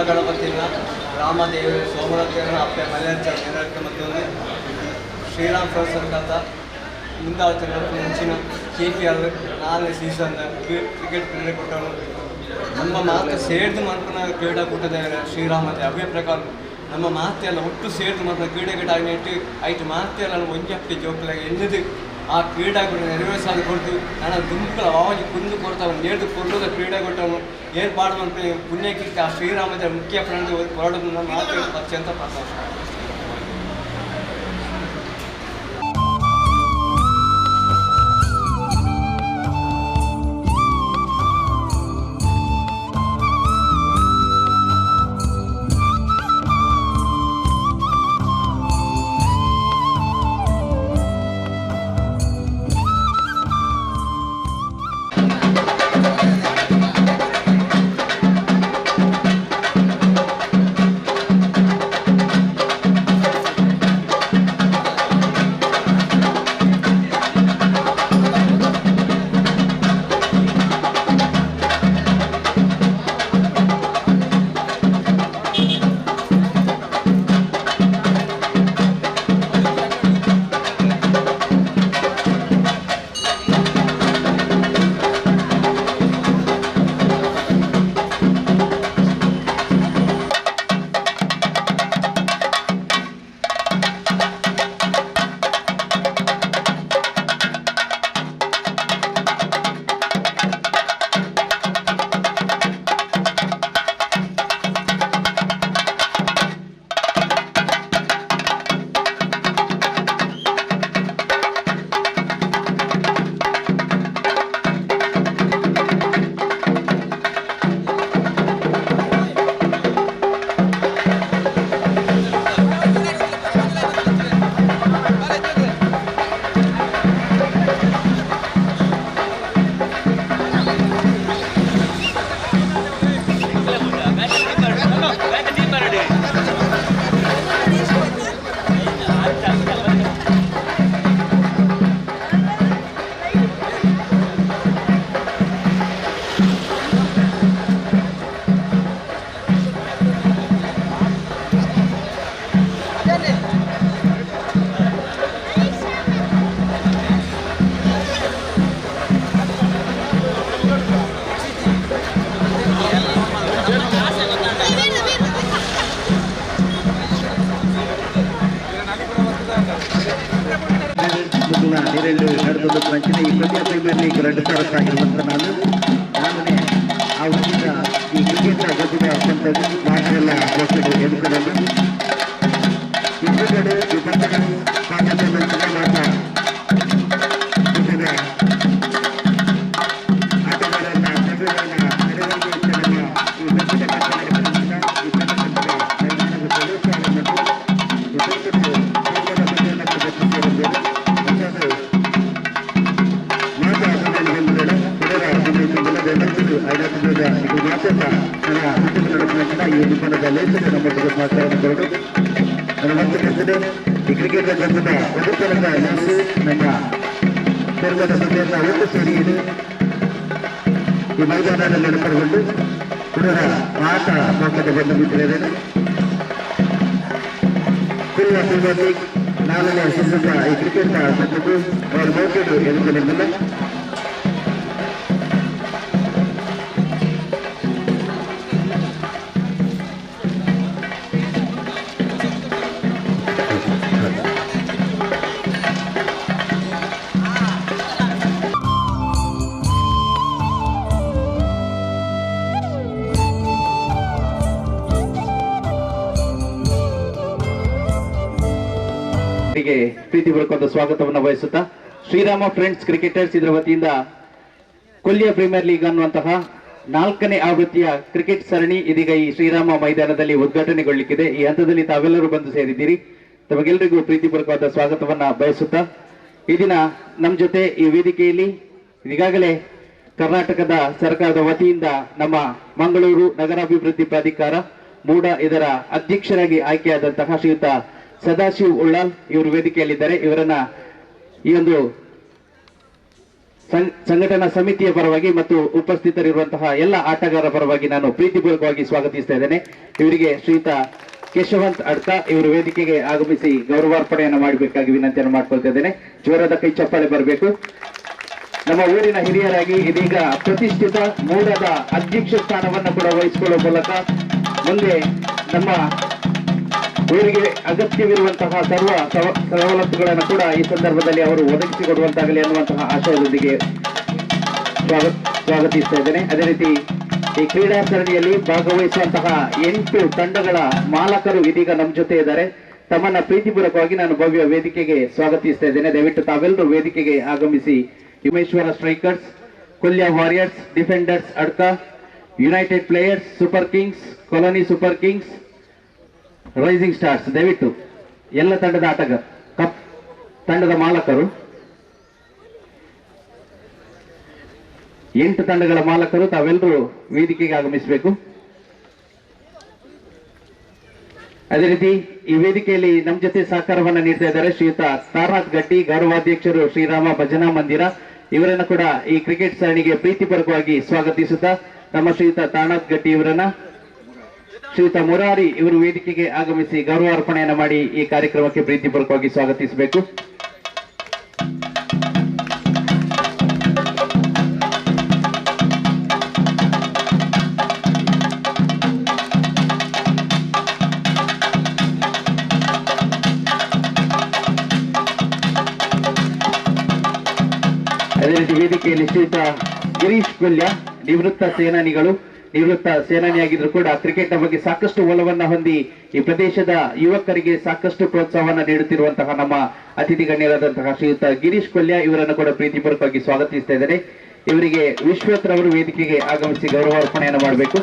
ಮಹಾಗಣಪತಿನ ರಾಮದೇವ ಸೋಮನಾಥೇವನ ಅಪ್ಪೆ ಮಲ್ಯರ್ಚ ನೆರವೇರಿಕೆ ಮತ್ತು ಶ್ರೀರಾಮ್ ಫ್ರೆಂಡ್ಸ್ ಸರ್ಕಲ್ದ ಮುಂದಾಳತ್ವ ಮುಂಚಿನ ಕೆಪಿಎಲ್ 4ನೇ ಸೀಸನ್ ಕ್ರಿಕೆಟ್ ಕ್ರೀಡಾಕೂಟವನ್ನು ನಮ್ಮ ಮಾತು ಸೇರಿದು ಮನ್ಪುನ ಕ್ರೀಡಾಕೂಟದ ಶ್ರೀರಾಮದೇ. ಅವೇ ಪ್ರಕಾರ ನಮ್ಮ ಮಾತೆಲ್ಲ ಒಟ್ಟು ಸೇರಿದು ಮಾತ್ರ ಕ್ರೀಡೆಗಡ ನೆಟ್ಟು ಐಟು ಮಾತೆಲ್ಲ ಒಂಜಿ ಅಪ್ಪೆ ಜೋಕುಲಾಗ ಎನ್ನದು ಆ ಕ್ರೀಡಾಕೂಟ ನೆರವೇರಿಸಾದ ಕೊಡ್ದು ನನ್ನ ದುಂಬುಗಳ ವಾವನಿ ಕುಂದು ಕೊಡ್ತಾವ ನೇರ್ದು ಕೊರ್ಲುದ ಕ್ರೀಡಾಕೂಟವನ್ನು ಏರ್ಪಾಡು ಮನ್ಪು ಪುಣ್ಯಕೀರ್ತಿ ಆ ಶ್ರೀರಾಮದ ಮುಖ್ಯ ಫ್ರೆಂಡ್ ಹೊರಡು ನಮ್ಮ ಮಾತು ಅತ್ಯಂತ ಪ್ರಶಂಸ. ಈ ಕೊಲ್ಲಿಯ ಪ್ರೀಮಿಯರ್ ಲೀಗ್ 2024 ನಾಲ್ಕನೇ ಆವೃತ್ತಿಯ ಈ ಕ್ರಿಕೆಟ್ ಗದ್ದುಗ ಪಂದ್ಯದ ಮಾತೆಲ್ಲ ಒಟ್ಟಿಗೆ ಎದುರುಗಳಲ್ಲಿ ಇಬ್ಬರು ಈ ಪಂದ್ಯಗಳು ಮಾತ ಆಟಗಾರರ ತಂಡಗಳ ನೆರವಿಗೆ ನಮ್ಮ ಈ ಪಂದ್ಯದ ಈ ಈ ಕ್ರಿಕೆಟ್ ನಮ್ಮ ಒಟ್ಟು ಸೇರಿದೆ ಈ ಮೈದಾನದಲ್ಲಿ ಏರ್ಪಡಗೊಂಡು ಪುನಃ ಆಟ ಮೋಕದ ಬಂದು ಮಿತ್ರರೇ ಕುರಿಯ ಪ್ರೀಮಿಯರ್ ಲೀಗ್ 4ನೇ ಸೀಸನ್ ಈ ಕ್ರಿಕೆಟ್ ಪಂದ್ಯಕ್ಕೂ ಅವರ ಮೋಕೆಡು ಎದುರಿಸಲಿಲ್ಲ. ಪ್ರೀತಿಪೂರ್ವಕವಾದ ಸ್ವಾಗತವನ್ನು ಬಯಸುತ್ತಾ ಶ್ರೀರಾಮ ಫ್ರೆಂಡ್ಸ್ ಕ್ರಿಕೆಟರ್ಸ್ ಇದರ ವತಿಯಿಂದ ಕೊಲ್ಲಿಯ ಪ್ರೀಮಿಯರ್ ಲೀಗ್ ಅನ್ನುವಂತಹ 4ನೇ ಆವೃತ್ತಿಯ ಕ್ರಿಕೆಟ್ ಸರಣಿ ಇದೀಗ ಈ ಶ್ರೀರಾಮ ಮೈದಾನದಲ್ಲಿ ಉದ್ಘಾಟನೆಗೊಳ್ಳಲಿಕ್ಕಿದೆ. ಈ ಹಂತದಲ್ಲಿ ತಾವೆಲ್ಲರೂ ಬಂದು ಸೇರಿದ್ದೀರಿ. ತಮಗೆಲ್ಲರಿಗೂ ಪ್ರೀತಿಪೂರ್ವಕವಾದ ಸ್ವಾಗತವನ್ನ ಬಯಸುತ್ತಾ ಈ ದಿನ ನಮ್ಮ ಜೊತೆ ಈ ವೇದಿಕೆಯಲ್ಲಿ ಈಗಾಗಲೇ ಕರ್ನಾಟಕದ ಸರ್ಕಾರದ ವತಿಯಿಂದ ನಮ್ಮ ಮಂಗಳೂರು ನಗರಾಭಿವೃದ್ಧಿ ಪ್ರಾಧಿಕಾರ ಮೂಡ ಇದರ ಅಧ್ಯಕ್ಷರಾಗಿ ಆಯ್ಕೆಯಾದಂತಹ ಶ್ರೀಯುತ ಸದಾಶಿವ್ ಉಳ್ಳಾಲ್ ಇವರು ವೇದಿಕೆಯಲ್ಲಿದ್ದಾರೆ. ಇವರನ್ನ ಈ ಒಂದು ಸಂಘಟನಾ ಸಮಿತಿಯ ಪರವಾಗಿ ಮತ್ತು ಉಪಸ್ಥಿತರಿರುವಂತಹ ಎಲ್ಲ ಆಟಗಾರರ ಪರವಾಗಿ ನಾನು ಪ್ರೀತಿಪೂರ್ವಕವಾಗಿ ಸ್ವಾಗತಿಸ್ತಾ ಇದ್ದೇನೆ. ಇವರಿಗೆ ಶ್ರೀಯುತ ಕೇಶವಂತ್ ಅಡ್ಕ ಇವರು ವೇದಿಕೆಗೆ ಆಗಮಿಸಿ ಗೌರವಾರ್ಪಣೆಯನ್ನು ಮಾಡಬೇಕಾಗಿ ವಿನಂತಿಯನ್ನು ಮಾಡ್ಕೊಳ್ತಾ ಇದ್ದೇನೆ. ಜೋರಾದ ಕೈ ಚಪ್ಪಾಳೆ ಬರಬೇಕು. ನಮ್ಮ ಊರಿನ ಹಿರಿಯರಾಗಿ ಇದೀಗ ಪ್ರತಿಷ್ಠಿತ ಮೂಡದ ಅಧ್ಯಕ್ಷ ಸ್ಥಾನವನ್ನು ಕೂಡ ವಹಿಸಿಕೊಳ್ಳುವ ಮೂಲಕ ಮುಂದೆ ನಮ್ಮ ಊರಿಗೆ ಅಗತ್ಯವಿರುವಂತಹ ಸರ್ವ ಸವಲತ್ತುಗಳನ್ನು ಕೂಡ ಈ ಸಂದರ್ಭದಲ್ಲಿ ಅವರು ಒದಗಿಸಿಕೊಡುವಂತಾಗಲಿ ಅನ್ನುವಂತಹ ಆಶಯದೊಂದಿಗೆ ಸ್ವಾಗತಿಸ್ತಾ ಇದ್ದೇನೆ. ಅದೇ ರೀತಿ ಈ ಕ್ರೀಡಾ ಸರಣಿಯಲ್ಲಿ ಭಾಗವಹಿಸುವಂತಹ 8 ತಂಡಗಳ ಮಾಲಕರು ಇದೀಗ ನಮ್ಮ ಜೊತೆ ಇದ್ದಾರೆ. ತಮ್ಮನ್ನ ಪ್ರೀತಿಪೂರ್ವಕವಾಗಿ ನಾನು ಭವ್ಯ ವೇದಿಕೆಗೆ ಸ್ವಾಗತಿಸ್ತಾ ಇದ್ದೇನೆ. ದಯವಿಟ್ಟು ತಾವೆಲ್ಲರೂ ವೇದಿಕೆಗೆ ಆಗಮಿಸಿ. Umeshwara strikers, Kolya warriors, defenders Adka, united players, super kings, colony super kings, rising stars. ದಯವಿಟ್ಟು ಎಲ್ಲ ತಂಡದ ಆಟಗಾರ ಕಪ್ ತಂಡದ ಮಾಲಕರು, 8 ತಂಡಗಳ ಮಾಲಕರು ತಾವೆಲ್ಲರೂ ವೇದಿಕೆಗೆ ಆಗಮಿಸಬೇಕು. ಅದೇ ರೀತಿ ಈ ವೇದಿಕೆಯಲ್ಲಿ ನಮ್ಮ ಜೊತೆ ಸಹಕಾರವನ್ನು ನೀಡ್ತಾ ಇದ್ದಾರೆ ಶ್ರೀಯುತ ತಾರನಾಥ್ ಗಟ್ಟಿ, ಗೌರವಾಧ್ಯಕ್ಷರು ಶ್ರೀರಾಮ ಭಜನಾ ಮಂದಿರ. ಇವರನ್ನು ಕೂಡ ಈ ಕ್ರಿಕೆಟ್ ಸರಣಿಗೆ ಪ್ರೀತಿಪೂರ್ವಕವಾಗಿ ಸ್ವಾಗತಿಸುತ್ತಾ ನಮ್ಮ ಶ್ರೀಯುತ ತಾರನಾಥ್ ಗಟ್ಟಿ ಇವರನ್ನ, ಶ್ರೀಯುತ ಮುರಾರಿ ಇವರು ವೇದಿಕೆಗೆ ಆಗಮಿಸಿ ಗೌರವಾರ್ಪಣೆಯನ್ನು ಮಾಡಿ ಈ ಕಾರ್ಯಕ್ರಮಕ್ಕೆ ಪ್ರೀತಿಪೂರ್ವಕವಾಗಿ ಸ್ವಾಗತಿಸಬೇಕು. ಅದೇ ರೀತಿ ವೇದಿಕೆಯಲ್ಲಿ ಶ್ರೀಯುತ ಗಿರೀಶ್ ಕೊಲ್ಯ, ನಿವೃತ್ತ ಸೇನಾನಿಗಳು, ನಿವೃತ್ತ ಸೇನಾನಿಯಾಗಿದ್ರು ಕೂಡ ಕ್ರಿಕೆಟ್ ನ ಬಗ್ಗೆ ಸಾಕಷ್ಟು ಒಲವನ್ನ ಹೊಂದಿ ಈ ಪ್ರದೇಶದ ಯುವಕರಿಗೆ ಸಾಕಷ್ಟು ಪ್ರೋತ್ಸಾಹವನ್ನ ನೀಡುತ್ತಿರುವಂತಹ ನಮ್ಮ ಅತಿಥಿ ಗಣ್ಯರಾದಂತಹ ಶ್ರೀಯುತ ಗಿರೀಶ್ ಕೊಲ್ಯ ಇವರನ್ನು ಕೂಡ ಪ್ರೀತಿಪೂರ್ವಕವಾಗಿ ಸ್ವಾಗತಿಸ್ತಾ ಇದ್ದಾರೆ. ಇವರಿಗೆ ವಿಶ್ವತ್ರವರು ವೇದಿಕೆಗೆ ಆಗಮಿಸಿ ಗೌರವಾರ್ಪಣೆಯನ್ನು ಮಾಡಬೇಕು.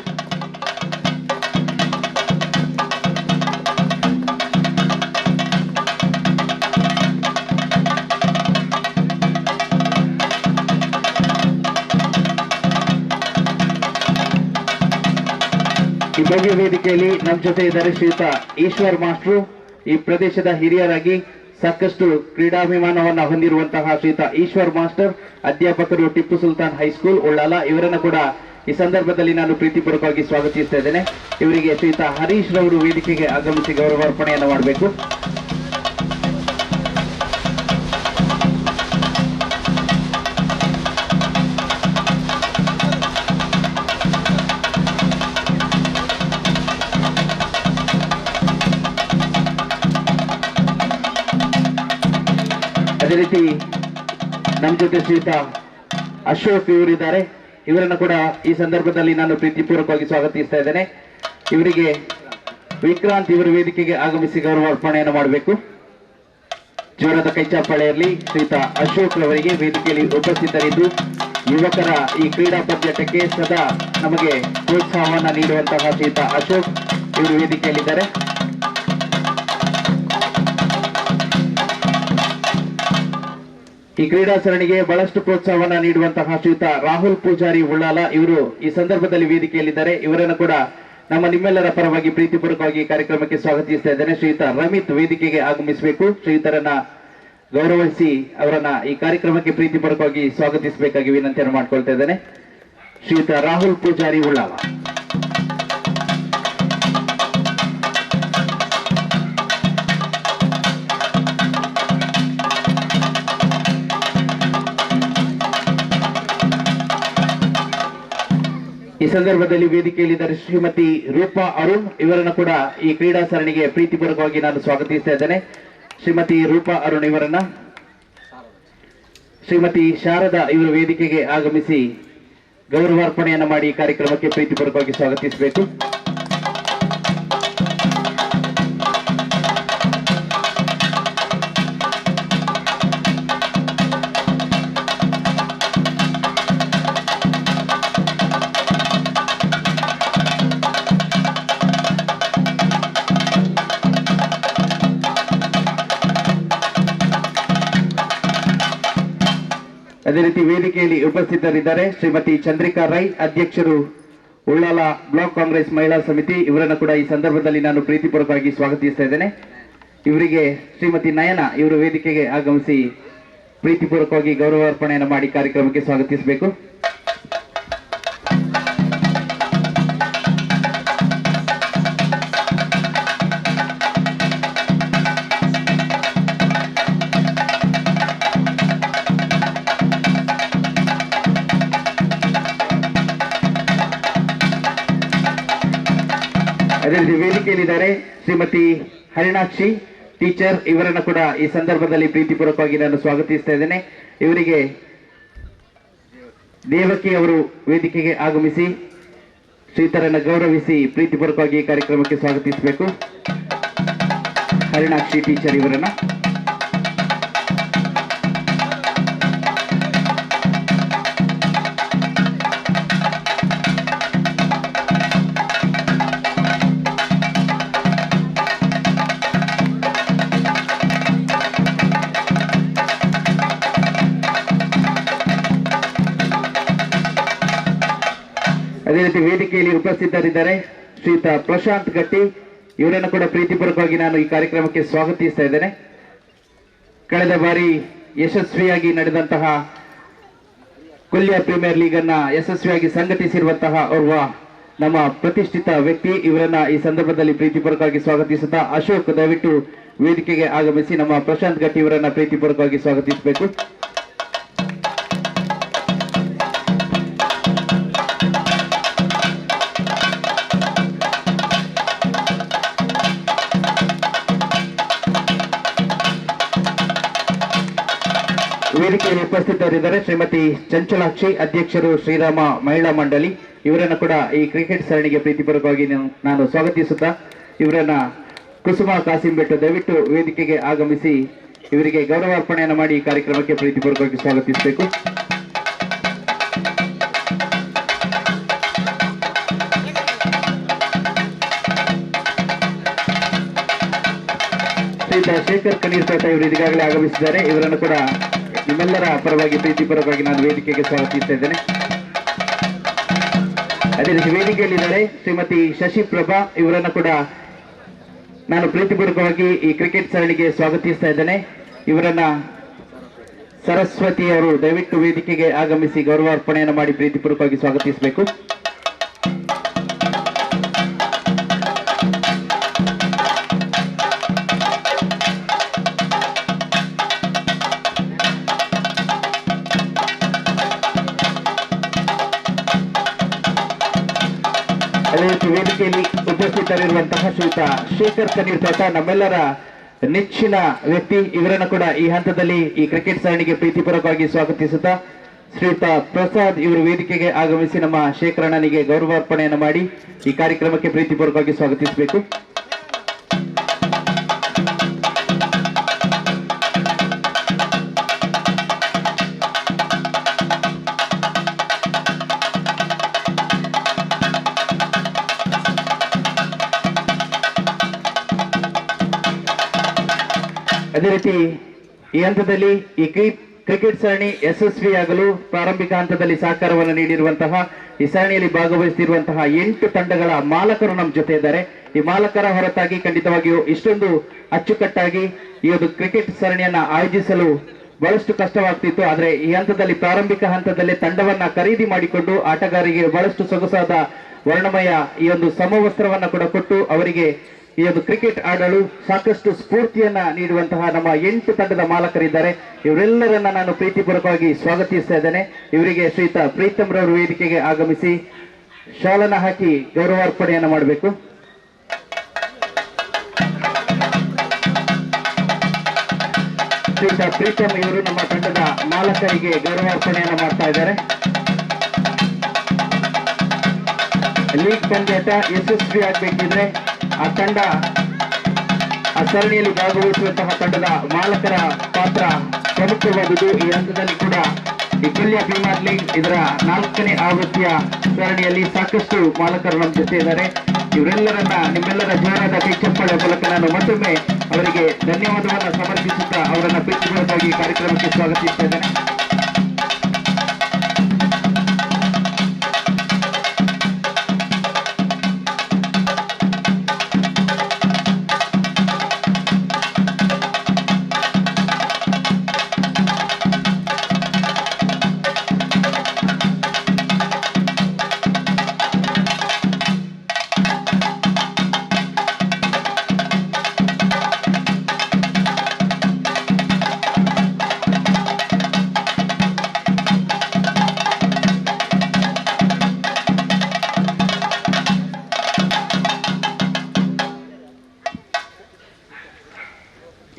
ಈ ಭವ್ಯ ವೇದಿಕೆಯಲ್ಲಿ ನಮ್ಮ ಜೊತೆ ಇದ್ದಾರೆ ಶ್ರೀಯುತ ಈಶ್ವರ್ ಮಾಸ್ಟ್ರು, ಈ ಪ್ರದೇಶದ ಹಿರಿಯರಾಗಿ ಸಾಕಷ್ಟು ಕ್ರೀಡಾಭಿಮಾನವನ್ನ ಹೊಂದಿರುವಂತಹ ಶ್ರೀಯುತ ಈಶ್ವರ್ ಮಾಸ್ಟರ್, ಅಧ್ಯಾಪಕರು ಟಿಪ್ಪು ಸುಲ್ತಾನ್ ಹೈಸ್ಕೂಲ್ ಉಳ್ಳಾಲ. ಇವರನ್ನು ಕೂಡ ಈ ಸಂದರ್ಭದಲ್ಲಿ ನಾನು ಪ್ರೀತಿಪೂರ್ವಕವಾಗಿ ಸ್ವಾಗತಿಸ್ತಾ ಇದ್ದೇನೆ. ಇವರಿಗೆ ಶ್ರೀಯುತ ಹರೀಶ್ ರವರು ವೇದಿಕೆಗೆ ಆಗಮಿಸಿ ಗೌರವಾರ್ಪಣೆಯನ್ನು ಮಾಡಬೇಕು. ಅದೇ ರೀತಿ ನಮ್ಮ ಜೊತೆ ಶ್ರೀಯುತ ಅಶೋಕ್ ಇವರಿದ್ದಾರೆ. ಇವರನ್ನು ಕೂಡ ಈ ಸಂದರ್ಭದಲ್ಲಿ ನಾನು ಪ್ರೀತಿಪೂರ್ವಕವಾಗಿ ಸ್ವಾಗತಿಸ್ತಾ ಇದ್ದೇನೆ. ಇವರಿಗೆ ವಿಕ್ರಾಂತ್ ಇವರು ವೇದಿಕೆಗೆ ಆಗಮಿಸಿ ಗೌರವಾರ್ಪಣೆಯನ್ನು ಮಾಡಬೇಕು. ಜೋರಾದ ಕೈಚಾಪಾಳೆಯಲ್ಲಿ ಶ್ರೀಯುತ ಅಶೋಕ್ ರವರಿಗೆ ವೇದಿಕೆಯಲ್ಲಿ ಉಪಸ್ಥಿತರಿದ್ದು ಯುವಕರ ಈ ಕ್ರೀಡಾ ಪಂದ್ಯಾಟಕ್ಕೆ ಸದಾ ನಮಗೆ ಪ್ರೋತ್ಸಾಹವನ್ನು ನೀಡುವಂತಹ ಶ್ರೀಯುತ ಅಶೋಕ್ ಇವರು ವೇದಿಕೆಯಲ್ಲಿದ್ದಾರೆ. ಈ ಕ್ರೀಡಾ ಸರಣಿಗೆ ಬಹಳಷ್ಟು ಪ್ರೋತ್ಸಾಹವನ್ನ ನೀಡುವಂತಹ ಶ್ರೀಯುತ ರಾಹುಲ್ ಪೂಜಾರಿ ಉಳ್ಳಾಲ ಇವರು ಈ ಸಂದರ್ಭದಲ್ಲಿ ವೇದಿಕೆಯಲ್ಲಿದ್ದಾರೆ. ಇವರನ್ನು ಕೂಡ ನಮ್ಮ ನಿಮ್ಮೆಲ್ಲರ ಪರವಾಗಿ ಪ್ರೀತಿಪೂರ್ವಕವಾಗಿ ಕಾರ್ಯಕ್ರಮಕ್ಕೆ ಸ್ವಾಗತಿಸ್ತಾ ಇದ್ದೇನೆ. ಶ್ರೀಯುತ ರಮಿತ್ ವೇದಿಕೆಗೆ ಆಗಮಿಸಬೇಕು. ಶ್ರೀಯುತರನ್ನ ಗೌರವಿಸಿ ಅವರನ್ನ ಈ ಕಾರ್ಯಕ್ರಮಕ್ಕೆ ಪ್ರೀತಿಪೂರ್ವಕವಾಗಿ ಸ್ವಾಗತಿಸಬೇಕಾಗಿ ವಿನಂತಿಯನ್ನು ಮಾಡಿಕೊಳ್ತಾ ಇದ್ದೇನೆ. ಶ್ರೀಯುತ ರಾಹುಲ್ ಪೂಜಾರಿ ಉಳ್ಳಾಲ. ಈ ಸಂದರ್ಭದಲ್ಲಿ ವೇದಿಕೆಯಲ್ಲಿದ್ದಾರೆ ಶ್ರೀಮತಿ ರೂಪಾ ಅರುಣ್ ಇವರನ್ನು ಕೂಡ ಈ ಕ್ರೀಡಾ ಸರಣಿಗೆ ಪ್ರೀತಿಪೂರ್ವಕವಾಗಿ ನಾನು ಸ್ವಾಗತಿಸ್ತಾ ಇದ್ದೇನೆ. ಶ್ರೀಮತಿ ರೂಪಾ ಅರುಣ್ ಇವರನ್ನ, ಶ್ರೀಮತಿ ಶಾರದಾ ಇವರು ವೇದಿಕೆಗೆ ಆಗಮಿಸಿ ಗೌರವಾರ್ಪಣೆಯನ್ನು ಮಾಡಿ ಕಾರ್ಯಕ್ರಮಕ್ಕೆ ಪ್ರೀತಿಪೂರ್ವಕವಾಗಿ ಸ್ವಾಗತಿಸಬೇಕು. ಅದೇ ರೀತಿ ವೇದಿಕೆಯಲ್ಲಿ ಉಪಸ್ಥಿತರಿದ್ದಾರೆ ಶ್ರೀಮತಿ ಚಂದ್ರಿಕಾ ರೈ, ಅಧ್ಯಕ್ಷರು ಉಳ್ಳಾಲ ಬ್ಲಾಕ್ ಕಾಂಗ್ರೆಸ್ ಮಹಿಳಾ ಸಮಿತಿ. ಇವರನ್ನು ಕೂಡ ಈ ಸಂದರ್ಭದಲ್ಲಿ ನಾನು ಪ್ರೀತಿಪೂರ್ವಕವಾಗಿ ಸ್ವಾಗತಿಸ್ತಾ ಇದ್ದೇನೆ. ಇವರಿಗೆ ಶ್ರೀಮತಿ ನಯನ ಇವರು ವೇದಿಕೆಗೆ ಆಗಮಿಸಿ ಪ್ರೀತಿಪೂರ್ವಕವಾಗಿ ಗೌರವಾರ್ಪಣೆಯನ್ನು ಮಾಡಿ ಕಾರ್ಯಕ್ರಮಕ್ಕೆ ಸ್ವಾಗತಿಸಬೇಕು. ಅದೇ ರೀತಿ ವೇದಿಕೆಯಲ್ಲಿದ್ದಾರೆ ಶ್ರೀಮತಿ ಹರಿಣಾಕ್ಷಿ ಟೀಚರ್, ಇವರನ್ನು ಕೂಡ ಈ ಸಂದರ್ಭದಲ್ಲಿ ಪ್ರೀತಿಪೂರ್ವಕವಾಗಿ ನಾನು ಸ್ವಾಗತಿಸ್ತಾ ಇದ್ದೇನೆ. ಇವರಿಗೆ ದೇವಕಿ ಅವರು ವೇದಿಕೆಗೆ ಆಗಮಿಸಿ ಶ್ರೀತರನ್ನು ಗೌರವಿಸಿ ಪ್ರೀತಿಪೂರ್ವಕವಾಗಿ ಕಾರ್ಯಕ್ರಮಕ್ಕೆ ಸ್ವಾಗತಿಸಬೇಕು. ಹರಿಣಾಕ್ಷಿ ಟೀಚರ್ ಇವರನ್ನ. ಅದೇ ರೀತಿ ವೇದಿಕೆಯಲ್ಲಿ ಉಪಸ್ಥಿತರಿದ್ದಾರೆ ಶ್ರೀಯುತ ಪ್ರಶಾಂತ್ ಗಟ್ಟಿ, ಇವರನ್ನು ಕೂಡ ಪ್ರೀತಿಪೂರ್ವಕವಾಗಿ ನಾನು ಈ ಕಾರ್ಯಕ್ರಮಕ್ಕೆ ಸ್ವಾಗತಿಸ್ತಾ ಇದ್ದೇನೆ. ಕಳೆದ ಬಾರಿ ಯಶಸ್ವಿಯಾಗಿ ನಡೆದಂತಹ ಕೊಲ್ಯ ಪ್ರೀಮಿಯರ್ ಲೀಗ್ ಅನ್ನ ಯಶಸ್ವಿಯಾಗಿ ಸಂಘಟಿಸಿರುವಂತಹ ಓರ್ವ ನಮ್ಮ ಪ್ರತಿಷ್ಠಿತ ವ್ಯಕ್ತಿ, ಇವರನ್ನ ಈ ಸಂದರ್ಭದಲ್ಲಿ ಪ್ರೀತಿಪೂರ್ವಕವಾಗಿ ಸ್ವಾಗತಿಸುತ್ತಾ ಅಶೋಕ್ ದಯವಿಟ್ಟು ವೇದಿಕೆಗೆ ಆಗಮಿಸಿ ನಮ್ಮ ಪ್ರಶಾಂತ್ ಗಟ್ಟಿ ಇವರನ್ನ ಪ್ರೀತಿಪೂರ್ವಕವಾಗಿ ಸ್ವಾಗತಿಸಬೇಕು. ವೇದಿಕೆಯಲ್ಲಿ ಉಪಸ್ಥಿತರಿದ್ದಾರೆ ಶ್ರೀಮತಿ ಚಂಚಲಾಕ್ಷಿ, ಅಧ್ಯಕ್ಷರು ಶ್ರೀರಾಮ ಮಹಿಳಾ ಮಂಡಳಿ, ಇವರನ್ನು ಕೂಡ ಈ ಕ್ರಿಕೆಟ್ ಸರಣಿಗೆ ಪ್ರೀತಿಪೂರ್ವಕವಾಗಿ ನಾನು ಸ್ವಾಗತಿಸುತ್ತಾ ಇವರನ್ನ ಕುಸುಮ ಕಾಸಿಂಬೆಟ್ಟು ದಯವಿಟ್ಟು ವೇದಿಕೆಗೆ ಆಗಮಿಸಿ ಇವರಿಗೆ ಗೌರವಾರ್ಪಣೆಯನ್ನು ಮಾಡಿ ಈ ಕಾರ್ಯಕ್ರಮಕ್ಕೆ ಪ್ರೀತಿಪೂರ್ವಕವಾಗಿ ಸ್ವಾಗತಿಸಬೇಕು. ಶ್ರೀಯುತ ಶೇಖರ್ ಕಣ್ಣೀರ್ಪೇಟ ಇವರು ಈಗಾಗಲೇ ಆಗಮಿಸಿದ್ದಾರೆ, ಇವರನ್ನು ಕೂಡ ನಿಮ್ಮೆಲ್ಲರ ಪರವಾಗಿ ಪ್ರೀತಿಪೂರ್ವಕವಾಗಿ ನಾನು ವೇದಿಕೆಗೆ ಸ್ವಾಗತಿಸ್ತಾ ಇದ್ದೇನೆ. ಅದೇ ರೀತಿ ವೇದಿಕೆಯಲ್ಲಿದ್ದಾರೆ ಶ್ರೀಮತಿ ಶಶಿಪ್ರಭಾ, ಇವರನ್ನು ಕೂಡ ನಾನು ಪ್ರೀತಿಪೂರ್ವಕವಾಗಿ ಈ ಕ್ರಿಕೆಟ್ ಸರಣಿಗೆ ಸ್ವಾಗತಿಸ್ತಾ ಇದ್ದೇನೆ. ಇವರನ್ನ ಸರಸ್ವತಿ ಅವರು ದಯವಿಟ್ಟು ವೇದಿಕೆಗೆ ಆಗಮಿಸಿ ಗೌರವಾರ್ಪಣೆಯನ್ನು ಮಾಡಿ ಪ್ರೀತಿಪೂರ್ವಕವಾಗಿ ಸ್ವಾಗತಿಸಬೇಕು. ಅದೇ ರೀತಿ ವೇದಿಕೆಯಲ್ಲಿ ಉಪಸ್ಥಿತರಿರುವಂತಹ ಶ್ರೀಯುತ ಶೇಖರ್ ಕಣ್ಣೀರ್ಪೇಟ ನಮ್ಮೆಲ್ಲರ ನೆಚ್ಚಿನ ವ್ಯಕ್ತಿ, ಇವರನ್ನು ಕೂಡ ಈ ಹಂತದಲ್ಲಿ ಈ ಕ್ರಿಕೆಟ್ ಸರಣಿಗೆ ಪ್ರೀತಿಪೂರ್ವಕವಾಗಿ ಸ್ವಾಗತಿಸುತ್ತಾ ಶ್ರೀಯುತ ಪ್ರಸಾದ್ ಇವರು ವೇದಿಕೆಗೆ ಆಗಮಿಸಿ ನಮ್ಮ ಶೇಖರಣ್ಣನಿಗೆ ಗೌರವಾರ್ಪಣೆಯನ್ನು ಮಾಡಿ ಈ ಕಾರ್ಯಕ್ರಮಕ್ಕೆ ಪ್ರೀತಿಪೂರ್ವಕವಾಗಿ ಸ್ವಾಗತಿಸಬೇಕು. ಅದೇ ರೀತಿ ಈ ಹಂತದಲ್ಲಿ ಈ ಕ್ರಿಕೆಟ್ ಸರಣಿ ಯಶಸ್ವಿಯಾಗಲು ಪ್ರಾರಂಭಿಕ ಹಂತದಲ್ಲಿ ಸಹಕಾರವನ್ನು ನೀಡಿರುವಂತಹ ಈ ಸರಣಿಯಲ್ಲಿ ಭಾಗವಹಿಸಿರುವಂತಹ 8 ತಂಡಗಳ ಮಾಲಕರು ನಮ್ಮ ಜೊತೆ ಇದ್ದಾರೆ. ಈ ಮಾಲಕರ ಹೊರತಾಗಿ ಖಂಡಿತವಾಗಿಯೂ ಇಷ್ಟೊಂದು ಅಚ್ಚುಕಟ್ಟಾಗಿ ಈ ಒಂದು ಕ್ರಿಕೆಟ್ ಸರಣಿಯನ್ನ ಆಯೋಜಿಸಲು ಬಹಳಷ್ಟು ಕಷ್ಟವಾಗ್ತಿತ್ತು. ಆದರೆ ಈ ಹಂತದಲ್ಲಿ ಪ್ರಾರಂಭಿಕ ಹಂತದಲ್ಲಿ ತಂಡವನ್ನ ಖರೀದಿ ಮಾಡಿಕೊಂಡು ಆಟಗಾರರಿಗೆ ಬಹಳಷ್ಟು ಸೊಗಸಾದ ವರ್ಣಮಯ ಈ ಒಂದು ಸಮವಸ್ತ್ರವನ್ನ ಕೂಡ ಕೊಟ್ಟು ಅವರಿಗೆ ಈ ಒಂದು ಕ್ರಿಕೆಟ್ ಆಡಲು ಸಾಕಷ್ಟು ಸ್ಫೂರ್ತಿಯನ್ನ ನೀಡುವಂತಹ ನಮ್ಮ 8 ತಂಡದ ಮಾಲಕರಿದ್ದಾರೆ. ಇವರೆಲ್ಲರನ್ನ ನಾನು ಪ್ರೀತಿಪೂರ್ವಕವಾಗಿ ಸ್ವಾಗತಿಸ್ತಾ ಇದ್ದೇನೆ. ಇವರಿಗೆ ಶ್ರೀಯುತ ಪ್ರೀತಮ್ ರವರು ವೇದಿಕೆಗೆ ಆಗಮಿಸಿ ಶಾಲನ್ನ ಹಾಕಿ ಗೌರವಾರ್ಪಣೆಯನ್ನು ಮಾಡಬೇಕು. ಶ್ರೀಯುತ ಪ್ರೀತಮ್ ಇವರು ನಮ್ಮ ತಂಡದ ಮಾಲಕರಿಗೆ ಗೌರವಾರ್ಪಣೆಯನ್ನು ಮಾಡ್ತಾ ಇದ್ದಾರೆ. ಲೀಗ್ ಪಂದ್ಯಾಟ ಯಶಸ್ವಿ ಆಗ್ಬೇಕಿದ್ರೆ ಆ ತಂಡ, ಆ ಸರಣಿಯಲ್ಲಿ ಭಾಗವಹಿಸುವಂತಹ ತಂಡದ ಮಾಲಕರ ಪಾತ್ರ ಪ್ರಮುಖವಾದುದು. ಈ ಹಂತದಲ್ಲಿ ಕೂಡ ಈ ಕೊಲ್ಯ ಪ್ರೀಮಿಯರ್ ಲೀಗ್ ಇದರ 4ನೇ ಆವೃತ್ತಿಯ ಸರಣಿಯಲ್ಲಿ ಸಾಕಷ್ಟು ಮಾಲಕರು ನಮ್ಮ ಜೊತೆ ಇದ್ದಾರೆ. ಇವರೆಲ್ಲರನ್ನ ನಿಮ್ಮೆಲ್ಲರ ಜೋರಾದ ಕೈ ಚಪ್ಪಾಳೆ ಮೂಲಕ ನಾನು ಮತ್ತೊಮ್ಮೆ ಅವರಿಗೆ ಧನ್ಯವಾದವನ್ನು ಸಮರ್ಪಿಸುತ್ತಾ ಅವರನ್ನ ಪ್ರೀತಿಪೂರ್ವಕವಾಗಿ ಕಾರ್ಯಕ್ರಮಕ್ಕೆ ಸ್ವಾಗತಿಸ್ತಾ ಇದ್ದೇನೆ.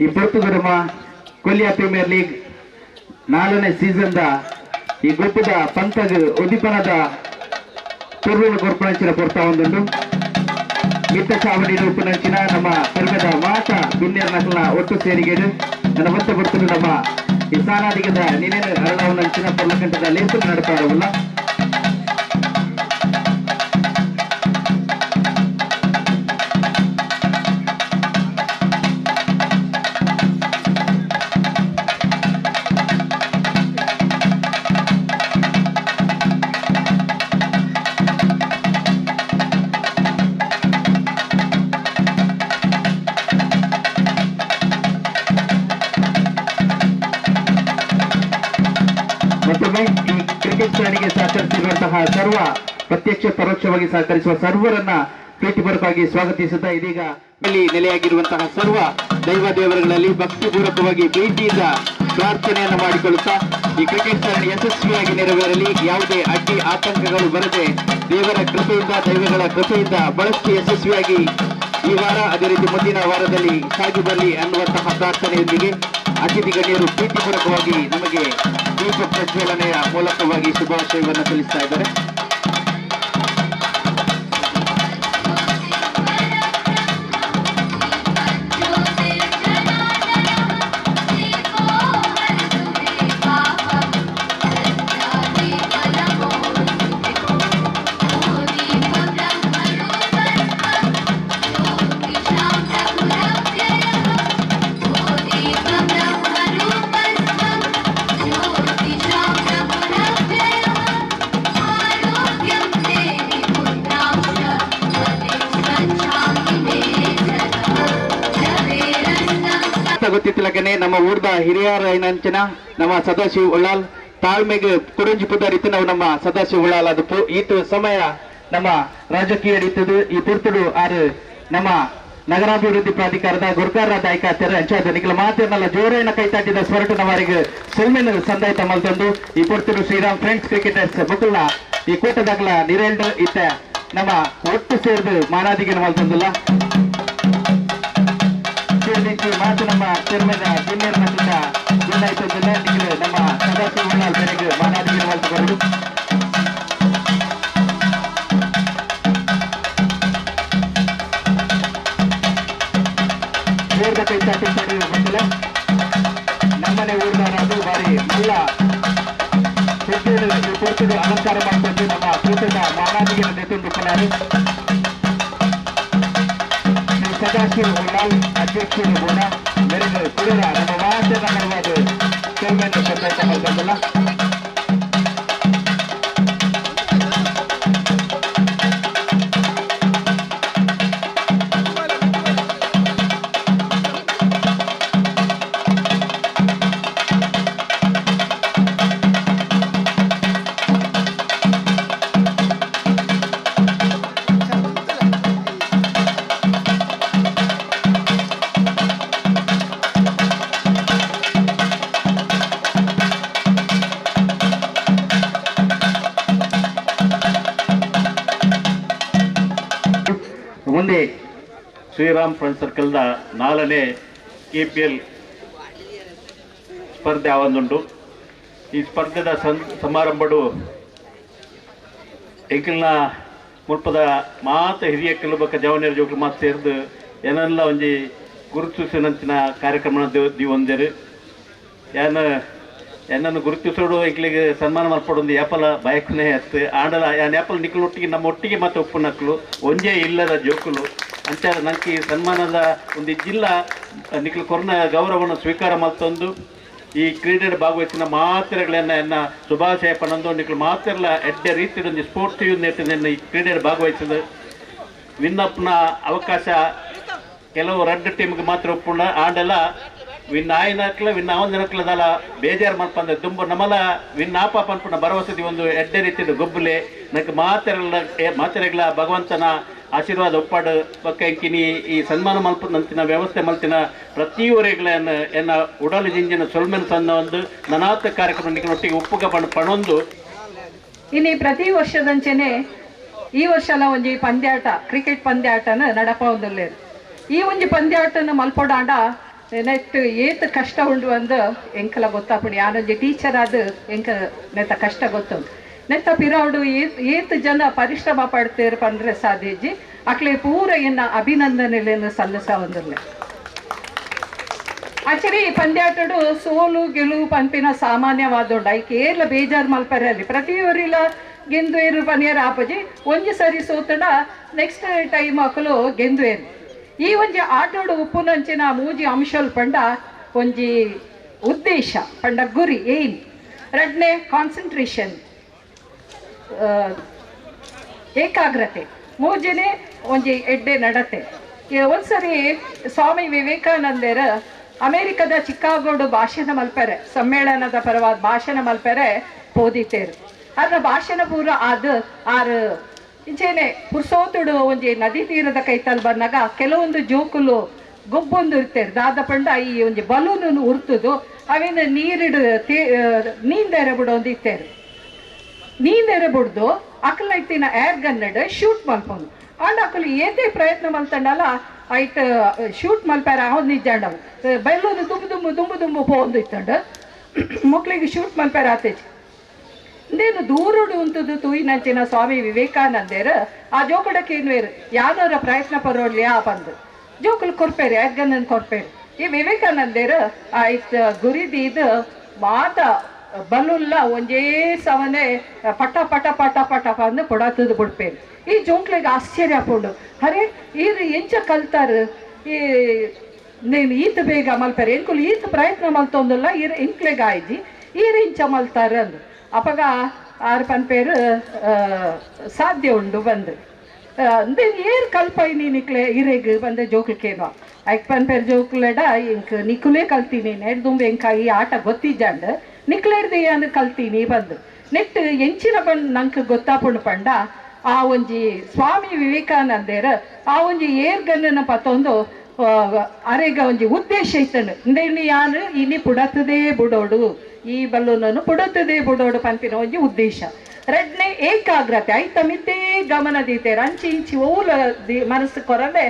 ಈ ಪೊರ್ತುಗು ಕೊಲ್ಯ ಪ್ರೀಮಿಯರ್ ಲೀಗ್ 4ನೇ ಸೀಸನ್ the ಈ ಗೊಬ್ಬದ ಪಂತಗ್ ಉದ್ದೀಪನದ ಪೊರ್ಲು ಕೊರ್ಪಣಂಚಿನ ಪೊರ್ತ ಒಂದುಂಡು. ಮಿತ್ತ ಚಾವಡಿ ಉಪ್ಪುನಂಚಿನ ನಮ್ಮ ಪೆರ್ಮೆದ ಮಾತ ಬಿನ್ನೆರ್ ನಕಲ್ನ ಒಟ್ಟು ಸೇರಿಗೆಡು ನನ್ನ ಒತ್ತ ಪೊರ್ತುಡು ನಮ್ಮ ಈ ಸಾನಾದಿಗದ ನಿನೇನು ಅರಳವನಂಚಿನ ಪೊರ್ಲಕಂಠದ ಲೇಸು ನಡಪಾರವಲ್ಲ. ಮತ್ತೊಮ್ಮೆ ಈ ಕ್ರಿಕೆಟ್ ಸರಣಿಗೆ ಸಹಕರಿಸಿರುವಂತಹ ಸರ್ವ ಪ್ರತ್ಯಕ್ಷ ಪರೋಕ್ಷವಾಗಿ ಸಹಕರಿಸುವ ಸರ್ವರನ್ನ ಪ್ರೀತಿಪೂರ್ವಕವಾಗಿ ಸ್ವಾಗತಿಸುತ್ತಾ ಇದೀಗ ಇಲ್ಲಿ ನೆಲೆಯಾಗಿರುವಂತಹ ಸರ್ವ ದೈವ ದೇವರುಗಳಲ್ಲಿ ಭಕ್ತಿಪೂರ್ವಕವಾಗಿ ಪ್ರೀತಿಯಿಂದ ಪ್ರಾರ್ಥನೆಯನ್ನು ಮಾಡಿಕೊಳ್ಳುತ್ತಾ ಈ ಕ್ರಿಕೆಟ್ ಸರಣಿ ಯಶಸ್ವಿಯಾಗಿ ನೆರವೇರಲಿ, ಯಾವುದೇ ಅಡ್ಡಿ ಆತಂಕಗಳು ಬರದೆ ದೇವರ ಕೃಪೆಯಿಂದ ದೈವಗಳ ಕೃಪೆಯಿಂದ ಬಹಳಷ್ಟು ಯಶಸ್ವಿಯಾಗಿ ಈ ವಾರ ಅದೇ ರೀತಿ ಮುಂದಿನ ವಾರದಲ್ಲಿ ಸಾಗಿ ಬರಲಿ ಅನ್ನುವಂತಹ ಪ್ರಾರ್ಥನೆಯೊಂದಿಗೆ ಅತಿಥಿ ಗಣ್ಯರು ಪ್ರೀತಿಪೂರ್ವಕವಾಗಿ ನಮಗೆ ದೀಪ ಪ್ರಜ್ವಲನೆಯ ಮೂಲಕವಾಗಿ ಶುಭಾಶಯವನ್ನು ಸಲ್ಲಿಸ್ತಾ ಇದ್ದಾರೆ. ಗೊತ್ತಿತ್ತಲಕನೆ ನಮ್ಮ ಊರ್ದ ಹಿರಿಯರ ಏನಂಚಿನ ನಮ್ಮ ಸದಾಶಿವ ಉಳ್ಳಾಲ್ ತಾಳ್ಮೆಗೆ ಕುಡಂಜಿ ಪುದಾರಿತ್ತು ನಾವು ನಮ್ಮ ಸದಾಶಿವ ಉಳ್ಳಾಲ್ ಅದು ಈತು ಸಮಯ ನಮ್ಮ ರಾಜಕೀಯ ಹಿಡಿತದು ಈ ಪುರ್ತುಡು ಆರು ನಮ್ಮ ನಗರಾಭಿವೃದ್ಧಿ ಪ್ರಾಧಿಕಾರದ ಗುರ್ಕಾರರಾದ ಆಯ್ಕಾತಾರೆ ಅಂಚಾದ ನಿಖಲ ಮಾತೇನಲ್ಲ ಜೋರೇನ ಕೈತಾಟಿದ ಸ್ವರಟನವರೆಗೆ ಸೊಲ್ಮೆನ ಸಂದಾಯ್ತ ಮಲ್ತಂದು ಈ ಪುರ್ತುಡು ಶ್ರೀರಾಮ್ ಫ್ರೆಂಡ್ಸ್ ಕ್ರಿಕೆಟರ್ಸ್ ಬುಕಲ್ನ ಈ ಕೂಟದಾಗಲ ನಿರೇಲ್ಡ್ ಇತ್ತ ನಮ್ಮ ಒಟ್ಟು ಸೇರಿದು ಮಾನಾದಿಗೆ ಮಲ್ತಂದಿಲ್ಲ. ಮಾತು ನಮ್ಮ ಚೇರ್ಮನ್ ಜೂನಿಯರ್ ಮಟ್ಟದ ಜಿಲ್ಲಾ ನಮ್ಮ ಸದಾಶಿವ ಉಳ್ಳಾಲ್ ಬೆರೆಗೆ ಮಾನಾದಿಗೆ ಮಲ್ತುಕೊಂಡು ಊರ್ದ ಕೈತಾಟಿ ಗೊತ್ತಿಲ್ಲ ನಮ್ಮನೆ ಊರ್ದವರಾದ ಬಾರಿ ಮಲ್ಲ ಪುರ್ತುಡು ಅಲಂಕಾರ ಮಾಡಿಕೊಂಡು ನಮ್ಮ ಕೂಟದ ಮಾನಾದಿಗೆ ನೆತ್ತೊಂದುಕೊಳ್ಳಾರು ಸದಾಶಿವ ಉಳ್ಳಾಲ್ ಅಧ್ಯಕ್ಷರು ಕೂಡ ಮೆರೆದು ಕುಡಿದ ನಮ್ಮ ಮಾತಿನ ನಗರವಾದ ಚೇರ್ಮನ್ ಸಂದಾಯ್ತ ಮಲ್ತಂದಿಲ್ಲ. ಮುಂದೆ ಶ್ರೀರಾಮ್ ಫ್ರೆಂಡ್ ಸರ್ಕಲ್ದ 4ನೇ KPL ಸ್ಪರ್ಧೆ ಆವೊಂದುಂಡು. ಈ ಸ್ಪರ್ಧೆದ ಸಮಾರಂಭಡು ಎಂಕಲ್ನ ಮುಲ್ಪದ ಮಾತ ಹಿರಿಯ ಬೊಕ್ಕ ಜವನಿಯರ ಜೋಕ್ಲು ಮಾತು ಸೇರ್ದು ಏನೆಲ್ಲ ಒಂಜಿ ಗುರುತಿಸಿನಂಚಿನ ಕಾರ್ಯಕ್ರಮ ದೀವೊಂದೆರು. ಯಾನ ಎನ್ನನ್ನು ಗುರುತಿಸೋಡು ಎಂಕ್ಲಿಗೆ ಸನ್ಮಾನ ಮಲ್ಪಡೊಂದು ಏಪಲ ಬಯಕುನೇ ಅತ್ತು ಆಂಡಲ ಯಾನ್ ಏಪಲ ನಿಕ್ಲು ಒಟ್ಟಿಗೆ ನಮ್ಮ ಒಟ್ಟಿಗೆ ಮತ್ತೆ ಒಪ್ಪುನಕ್ಲು ಒಂಜೇ ಇಲ್ಲದ ಜೋಕುಲು ಅಂಚ ನಂಗೆ ಈ ಸನ್ಮಾನದ ಒಂದು ಜಿಲ್ಲಾ ನಿಕ್ಲು ಕೊರ್ನ ಗೌರವವನ್ನು ಸ್ವೀಕಾರ ಮಲ್ತೊಂದು ಈ ಕ್ರೀಡೆ ಭಾಗವಹಿಸಿನ ಮಾತ್ರೆಗಳನ್ನ ಎನ್ನ ಶುಭಾಶಯ ಪಣಂದು ನಿಕ್ಲು ಮಾತ್ರ ಎಡ್ಡೆ ರೀತಿಯ ಒಂದು ಸ್ಪೋರ್ಟ್ಸ್ ಯೂನಿಟ್ ಈ ಕ್ರೀಡೆ ಭಾಗವಹಿಸಿದ ವಿನ್ನಪ್ನ ಅವಕಾಶ ಕೆಲವು ರಡ್ಡು ಟೀಮ್ಗೆ ಮಾತ್ರ ಒಪ್ಪುಂಡ ಆಂಡಲ ವಿನ್ ಆಯ್ನಕ್ಲ ವಿನ್ ಆವಂದಿನಕ್ಲದಲ್ಲ ಬೇಜಾರು ಮಲ್ಪಂದ ದುಂಬು ನಮಲ ವಿನ್ ಆಪ ಪನ್ಪುನ ಭರವಸೆ ಒಂದು ಎಡ್ಡೆ ರೀತಿಯ ಗೊಬ್ಬುಲೆ ನಂಗೆ ಮಾತೆರೆಗಳ ಭಗವಂತನ ಆಶೀರ್ವಾದ ಒಪ್ಪಾಡು ಬೊಕ್ಕ ಇಂಕಿನಿ ಈ ಸನ್ಮಾನ ಮಲ್ಪದಂತಿನ ವ್ಯವಸ್ಥೆ ಮಲ್ತಿನ ಪ್ರತಿಯೊರಿಗಳನ್ನ ಎನ್ನ ಉಡಲು ಜಿಂಜಿನ ಸೊಲ್ಮೆನ್ ಸಣ್ಣ ಒಂದು ನನಾತ ಕಾರ್ಯಕ್ರಮ ಒಟ್ಟಿಗೆ ಒಪ್ಪುಗ ಪಣೊಂದು. ಇನ್ನು ಪ್ರತಿ ವರ್ಷದಂಚೆನೆ ಈ ವರ್ಷಲ ಒಂಜಿ ಪಂದ್ಯಾಟ ಕ್ರಿಕೆಟ್ ಪಂದ್ಯಾಟನ ನಡಪವುದಿಲ್ಲ. ಈ ಒಂಜಿ ಪಂದ್ಯಾಟನ ಮಲ್ಪೊಡಾಂಡ ನೆಟ್ ಏತ್ ಕಷ್ಟ ಉಂಡು ಅಂದು ಎಂಕಲ ಗೊತ್ತಾಪುಂಡು. ಯಾನೊಂಜಿ ಟೀಚರ್ ಆದ್ ಎಂಕ ನೆತ್ತ ಕಷ್ಟ ಗೊತ್ತುಂಡು. ನೆತ್ತ ಪಿರವುಡು ಏತ್ ಜನ ಪರಿಶ್ರಮ ಪಡ್ತೇರು ಪಂಡ್ರೆ ಸಾಧ್ಯಜಿ. ಅಕ್ಲೆ ಪೂರ ಎನ್ನ ಅಭಿನಂದನೆಲೆನ್ ಸಲ್ಲಿಸಾವೊಂದುಲ್ಲೆ. ಆಕ್ಚುಲಿ ಈ ಪಂದ್ಯಾಟಡು ಸೋಲು ಗೆಲುವು ಪನ್ಪಿನ ಸಾಮಾನ್ಯವಾದುಂಡು. ಐಕ್ ಏರ್ಲ ಬೇಜಾರು ಮಲ್ಪರೆ ಅಲ್ಲಿ ಪ್ರತಿಯೊರಿಲ ಗೆಂದುವೇರು ಪನಿಯರ್ ಆಪಜಿ. ಒಂಜಿ ಸರಿ ಸೋತಡ ನೆಕ್ಸ್ಟ್ ಟೈಮ್ ಅಕುಲು ಗೆಂದುವೇರು. ಈ ಒಂಜಿ ಆಟೋಡು ಉಪ್ಪುನಂಚಿನ ಮೂಜಿ ಅಂಶಲ್ ಪಂಡ ಒಂಜಿ ಉದ್ದೇಶ ಪಂಡ ಗುರಿ ಏನ್, ರಡ್ನೆ ಕಾನ್ಸಂಟ್ರೇಷನ್ ಏಕಾಗ್ರತೆ, ಮೂಜಿನೇ ಒಂಜಿ ಎಡ್ಡೆ ನಡತೆ. ಒಂದ್ಸರಿ ಸ್ವಾಮಿ ವಿವೇಕಾನಂದರ ಅಮೇರಿಕದ ಚಿಕಾಗೋಡು ಭಾಷಣ ಮಲ್ಪೆರೆ, ಸಮ್ಮೇಳನದ ಪರವಾದ ಭಾಷಣ ಮಲ್ಪೆರೆ ಪೋದಿತೇರು. ಅದರ ಭಾಷಣ ಪೂರ ಆದ್ ಆರು ಇಂಚೇನೆ ಪುರ್ಸೋತುಡು ಒಂಜಿ ನದಿ ತೀರದ ಕೈತಲ್ ಬಂದಾಗ ಕೆಲವೊಂದು ಜೋಕುಲು ಗೊಬ್ಬೊಂದು ಇರ್ತೇರು. ದಾದ ಪಂಡ ಈ ಒಂಜಿ ಬಲೂನ್ ಉರ್ತುದು ಅವೇನು ನೀರಿಡು ನೀಂದೆರೆ ಬಿಡೊಂದು ಇತ್ತೇರು. ನೀಂದೆರೆ ಬಿಡ್ದು ಅಕಲ ಇತ್ತಿನ ಏರ್ ಗನ್ನಡ್ ಶೂಟ್ ಮಲ್ಪೊಂದು. ಆಂಡ ಅಕಲು ಏತೇ ಪ್ರಯತ್ನ ಮಲ್ತಂಡಲ್ಲ ಐಟ್ ಶೂಟ್ ಮಲ್ಪಾರ ಅವನು ನಿಜಾಂಡವು ಬೈಲೂನು ದುಂಬು ದುಂಬು ದುಂಬು ದುಂಬು ಪೋಂದು ಇತ್ತಂಡು ಮಕ್ಳಿಗೆ ಶೂಟ್ ಮಲ್ಪಾರ ಆತೇಜಿ. ಇಂದೇನು ದೂರುಡು ಉಂತುದು ತೂಯಿನಂಚಿನ ಸ್ವಾಮಿ ವಿವೇಕಾನಂದೇರು ಆ ಜೋಕುಡಕ್ಕೆ ಏನ್ವೇರು ಯಾನೋರ ಪ್ರಯತ್ನ ಪರೋಡ್ಲಿಯಾ ಬಂದು ಜೋಕುಲು ಕೊರ್ಪೇರು ಯಾರ್ಗನ್ನನ್ ಕೊರ್ಪೇರು. ಈ ವಿವೇಕಾನಂದೇರು ಆಯ್ತು ಗುರಿದೀದು ಮಾತ ಬಲುಲ್ಲ ಒಂಜೇ ಸವನೆ ಪಟ ಪಟ ಪಟ ಪಟ ಅಂದು ಪೊಡತದು ಬಿಡ್ಪೇರು. ಈ ಜೋಕ್ಲಿಗೆ ಆಶ್ಚರ್ಯ ಪೋಂಡು, ಅರೆ ಈರು ಎಂಚ ಕಲ್ತಾರು ಈ ನೇನು ಈತ ಬೇಗ ಮಲ್ಪಾರೆ ಎಂಕುಲು ಈತ ಪ್ರಯತ್ನ ಮಲ್ತೊಂದುಲ್ಲ ಈರು ಎಂಕ್ಲೆಗ್ ಆಯ್ಜಿ ಈರು ಇಂಚ ಮಲ್ತಾರ ಅಂದು. ಅಪಗ ಆರು ಪನ್ಪೇರು ಸಾಧ್ಯ ಉಂಡು ಬಂದು ಅಂದೇನು ಏರ್ ಕಲ್ಪೈನಿ ನಿಕ್ಲೆ ಇರೆಗ್ ಬಂದೆ ಜೋಕ್ಲಿಕೇನೋ ಐಕ್ ಪನ್ಪೇರು ಜೋಕ್ಲೆಡ ಇಂಕ್ ನಿಕ್ಕುಲೇ ಕಲ್ತೀನಿ ದುಂಬು ಎಂಕ ಈ ಆಟ ಗೊತ್ತಿಜ್ಜಾಂಡ್ ನಿಕ್ಲೇರ್ದೆ ಅಂದ್ ಕಲ್ತೀನಿ ಬಂದು. ನೆಟ್ ಎಂಚಿನ ಬಂದು ನಂಗೆ ಗೊತ್ತಾಪುಂಡು ಪಂಡ ಆ ಒಂಜಿ ಸ್ವಾಮಿ ವಿವೇಕಾನಂದೇರ ಆ ಒಂಜಿ ಏರ್ಗನ್ನ ಪತ್ತೊಂದು ಅರೆಗ ಒಂಜಿ ಉದ್ದೇಶ ಇತ್ತಂಡು ಇಂದೇನು ಯಾನು ಇನಿ ಪುಡತದೇ ಬುಡೋಡು ಈ ಬಲ್ಲೂನನ್ನು ಪುಡತದೇ ಬುಡೋಡು ಪನ್ಪಿನ ಒಂಜಿ ಉದ್ದೇಶ. ರಡ್ನೆ ಏಕಾಗ್ರತೆ ಐತ ಮಿತ್ತೇ ಗಮನ ದೀತೇರು ಅಂಚಿ ಇಂಚಿ ಓಲ ಮನಸ್ಸು ಕೊರಲೆ